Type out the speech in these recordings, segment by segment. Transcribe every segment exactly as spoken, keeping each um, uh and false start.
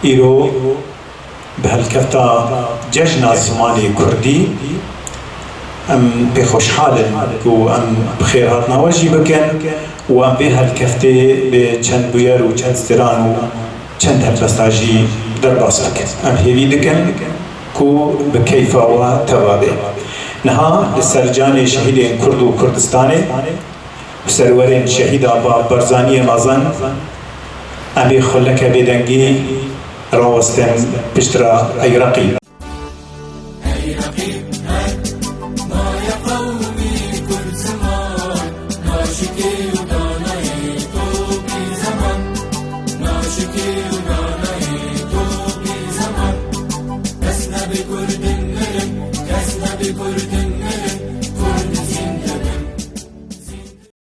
Îro bi helkefta Cejna Zimanê Kurdî, em pê xweşhal in ku em bi xêrhatina we jî bikin û em vê helkeftê bi çend bûyer û çend stran û çend helbesta jî derbas bikin. Em hêvî dikin ku bi keyfa we teva bê. Niha li ser canê şehîdên Kurd û Kurdistanê, bi serwerên şehîd Ava Barzaniyê mezin, em ê xuleke bêdengî rawestin piştre Eyreqî.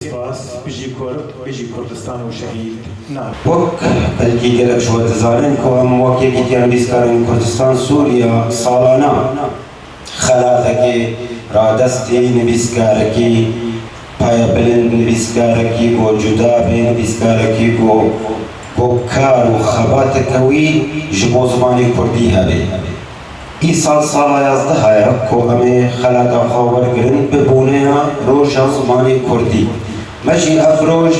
Spas, bijî Kurd, bijî Kurdistan û şehîd Navîn. Wek belkî gelek ji we dizanin ku em wek Yekîtiya Nivîskarên Kurdistan Sûriya salane xelatekê radestî, nivîskarekî payebilind, nivîskarekî ku cuda be, nivîskarekî ku, ku kar û xebateke wî ji bo zimanê kurdî hebe. Îsal sala yazdeha ye ku em ê xelata xwe wergirin bi boneya Roja Zimanê Kurdî. Me jî ev roj,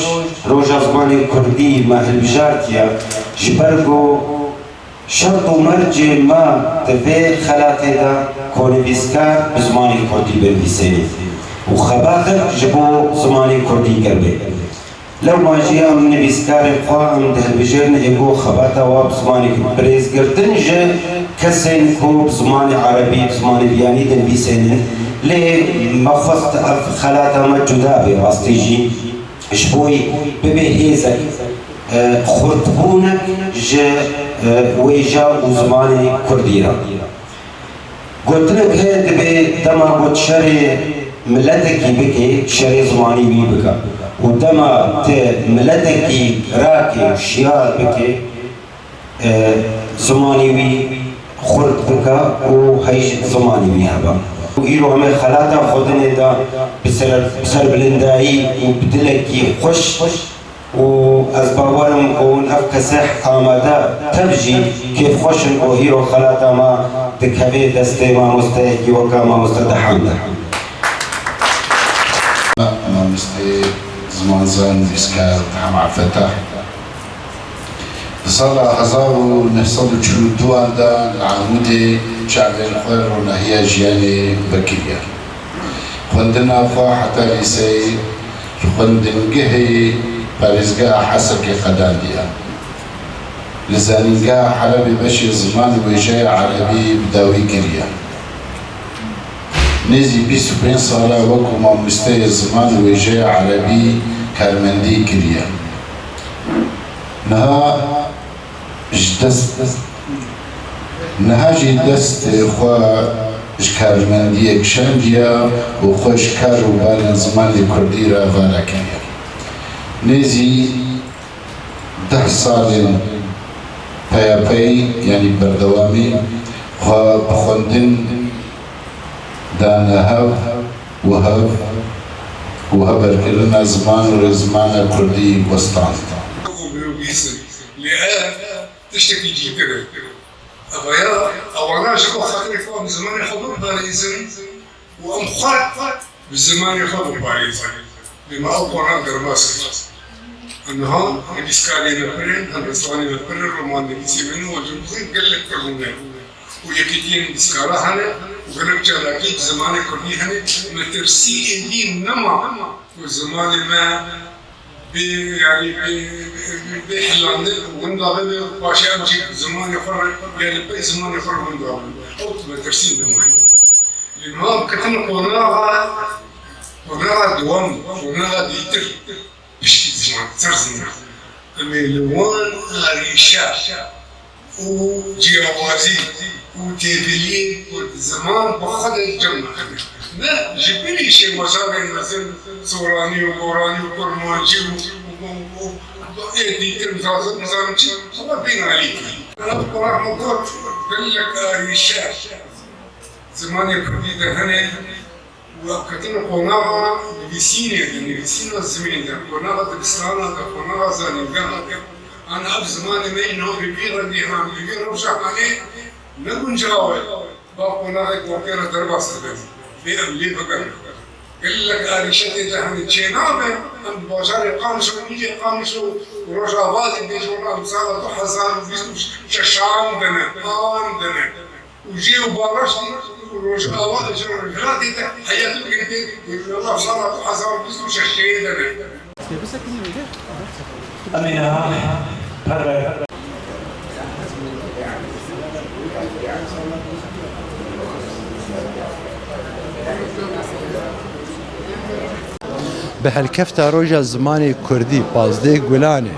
Roja Zimanê Kurdî me hilbijartiye, ji ber ku şert û mercê me di vê xelatê de ku nivîskar bi zimanê kurdî binivîsêne û xebatek ji bo zimanê kurdî kiribe. Lewma jî em nivîskarê xwe em dihilbijêrin, ê ku xebata we bi zimanê kurdî, bi rêzgirtin ji kesên ku bi zimanê erebî, bi zimanê biyanî dinivîsênin. Lê me xwest ev xelata me cuda bê, rastî jî ji bo wî bibe hêzek, e, xurtbûnek ji, e, wêja û zimanê kurdî re. Gotinek heye, dibê dema ku tu şerê miletekî bikê, şerê zimanî wî bike. Û dema tu miletekî rakê û şiyar bikê, e, zimanî wî xurt bike û hej zimanî wî hebe. Û îro em ê xelata xwe dinê de bi ser, bi serbilindayî û bi dilekî xweş Û ez bawer im ku hûn ev kesê amade tev jî kêfxweş in ku îro xelata me dikeve destê mamosteyekî weke mamoste Dehan de. Mamoste zimanzan nivîskar Dehan Fetah. Di sala hezar û neh sed û çil û duan de li Amûdê çavên xwe ronahiya jiyanê vekiriye. Xwendina xwe heta lîseyê li xwendingehê parêzgeha Hesekê qedandiye. Li Zanîngeha Helebê beşê ziman û wêjeya erebî bi dawî kiriye. Nêzî bîst û pênc sala wekû mamosteyê ziman û wêjeya erebî karmendî kiriye. Niha ji dest, niha jî destê xwe ji karmendiyê kişandiye û xwe ji kar û barên zimanê kurdî re vala kiriye. Nêzî deh salên peyapey, yanî berdewamî, xwe bi xwendin dane hev û hev û heberkirina ziman û rêzimana kurdî westand. Lê ev tiştekî cîtir e. Evaya, ewana ji bo xatirê xwe em zimanê xwe biparêzin û em xwe bi zimanê xwe biparêzin. Lê me ew qora derbas kir. Niha nivîskarê me pir in, helbestvanê me pir in, romannivîsê me ne, û ji bo gelek pir hûn ne. Û yekîtiyên nivîskara hene û gelek çalakî bi zimanê kurdî hene. Metirsî êdî nema ku zimanê me bê, yanî bê, bê, bê hilandin û winda bibe û paşê em jî zimanê xwe re, yanî pey zimanê xwe re winda bin. Ew metirsî nema. Lê niha em ketine qonaxa, qonaxa duwem, qonaxa dîtir. Piştî ziman, ser ziman. Em ê li wan arîşa û ciyawazî û têbiliyên ku di ziman bi xwe de cem nexin. Ne ji bilî şêwazarên mezin, soranî û goranî û kurmancî û, û, û, û ê dîtir û zaza nizanim çi, xwe bên alî kirî. Ev quraq me got, gelek arîşe zimanê kurdî de hene. Û ev ketine qonaxa nivîsînê de, nivîsîna zimên de, qonaxa dibistana de, qonaxa zanîngeha de. An ev zimanê me yî niha bi vî rengî han, bi vî rewşa hanê ne guncaw e. Ba qonaxê ku pê re derbas dibe. Bê em lê bigerin. Gelek arîşe tê de hene çênabe. Em di bajarê Qamişlo, nîvê Qamişlo û Rojava de bêjin, wela em sala du hezar û bîst û şeşan de ne, an de ne. Û jê û Baraş û Rojava, ji Rojhilatê de heyetên girtê, Allah sala du hezar û bîst û şeş de ne. Em ê niha perwer. Bi helkefta Roja Zimanê Kurdî, pazdeh Gulanê,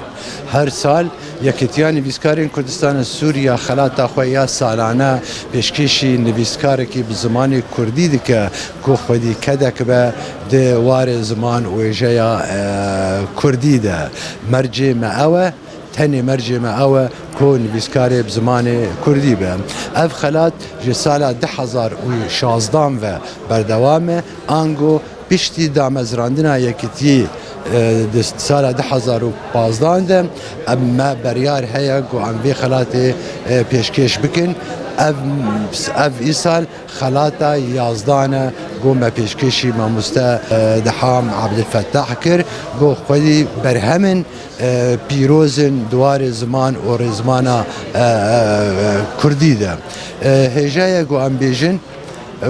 her sal Yekîtiya Nivîskarên Kurdistana Sûriya xelata xwe ya salane pêşkêşî nivîskarekî bi zimanê kurdî dike ku xwedî kedek be di warê ziman û wêjeya, e, kurdî de. Mercê me ew e, tenê mercê me ew e ku nivîskarê bi zimanê kurdî be. Ev xelat ji sala du hezar û şazdan ve berdewam e, ango piştî damezrandina Yekîtiyê, e, di sala du hezar û pazdan de, em, me beryar heye ku em vê xelatê, e, pêşkêş bikin. Ev, ev îsal xelata yazdan e ku me pêşkêşî mamoste, e, Deham Abdulfettah kir, ku xwedî berhemin, e, pîroz in di warê ziman û rêzimana, e, e, e, kurdî de. E, hêja ye ku em bêjin,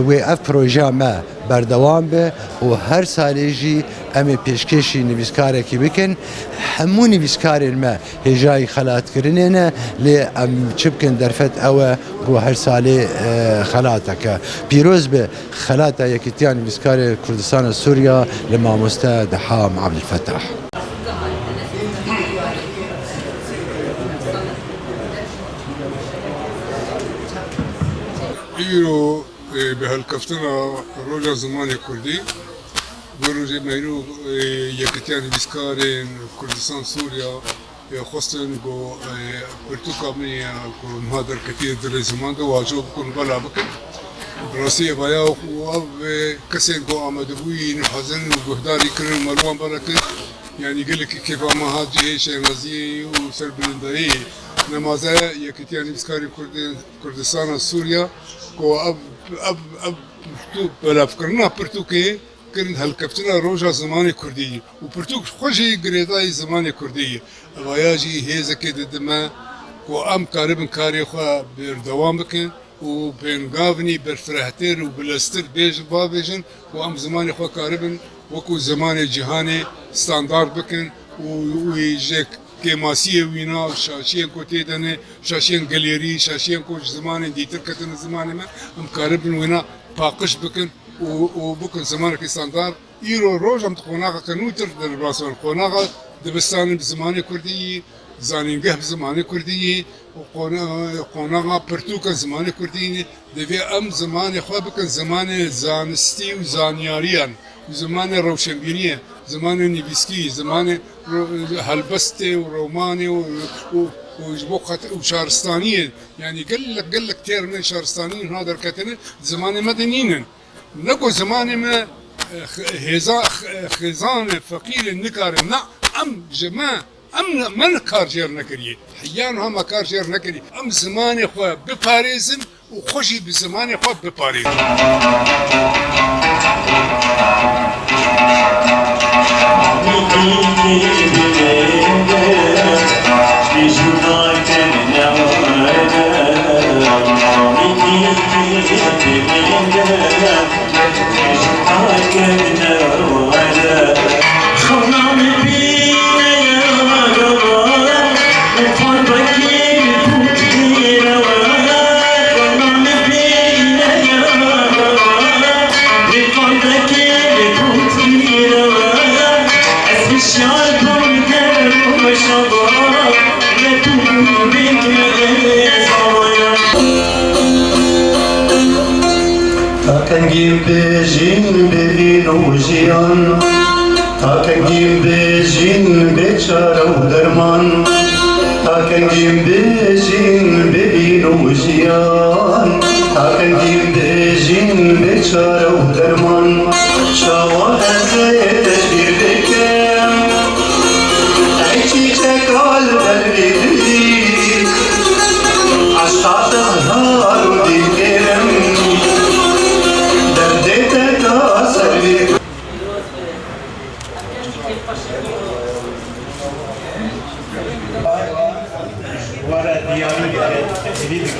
wê ev projeya me berdewam be û her salê jî em ê pêşkêşî nivîskarekî bikin. Hemû nivîskarên me hêjayî xelatkirinê ne, lê em çi bikin, derfet ew e ku her salê, e, xelateke pîroz be, xelata Yekîtiya Nivîskarê Kurdistana Sûriya li mamoste Deham Abdulfetah. Îro Ê, bi helkeftina Roja Zimanê Kurdî, bi rojê me îro, ê, Yekîtiya Nivîskarên Kurdistan Sûriya, ê, xwestin ku, ê, pirtûka min ya ku niha derketiye di rêziman de waco bikin, bela bikin. Bi rastî evaya û ev, ê, kesên ku amadebûyî hezin û guhdarî kirin û me li wan bela kir, yanî gelekî kêfa me hat cihê şênaziyê û serbilindayî. Nemaze Yekîtiya Nivîskarên Kurdê-, Kurdistana Sûriya ku ev, ev, ev pirtûk, belavkirina pirtûkê kirin helkeftina Roja Zimanê Kurdî û pirtûk xwe jî girêdayî zimanê kurdî. Evaya jî hêzekê dide me ku em karibin karê xwe berdewam bikin û pêngavnî berfirehtir û bileztir bêj-, bavêjin ku em zimanê xwe karibin wekû zimanê cîhanê standard bikin û wî ji kêmasiyê wîna, şaşiyên ku tê de ne, şaşiyên gelêrî, şaşiyên ku ji zimanên dîtir ketine zimanê me, em karibin wêna paqij bikin û, û bikin zimanekî standard. Îro roj em di qonaxeke nû tir derbas bin. Qonaxa dibistanê bi zimanê kurdî yî, zanîngeh bi zimanê kurdî yî û qona-, qonaxa pirtûka zimanê kurdî yî. Divê em zimanê xwe bikin zimanê zanistî û zanyariyan û zimanê rewşenbîniyê, zimanê nivîskî, zimanê ro-, helbestê û romanê û, û, û ji bo xet-, û şaristaniyê. Yanî gelek, gelek termên şaristanî niha derketine, zimanê me de nînin. Ne ku zimanê me, e, x-, hêza-, x-, xêzan e, feqîr e, nikare. Na, em ji me, em ne, me kar jêr nekiriye. Heya niha me kar jêr nekiriye. Em zimanê xwe biparêzin û xwe jî bi zimanê xwe biparêzin. Ta kengî bêjîn bê vîn û jiyan, ta kengî bêjîn bê çare û derman, ta kengî bêjîn bê vîn û jiyan, ta kengî bêjîn bê çare û derman. Çawa ez ê te ji bîr bikim? Ey çîçeka li ber vê dilî, eşqa te zihar û dîl kêrim, derdê te ka ser vê. Were diyarî bike.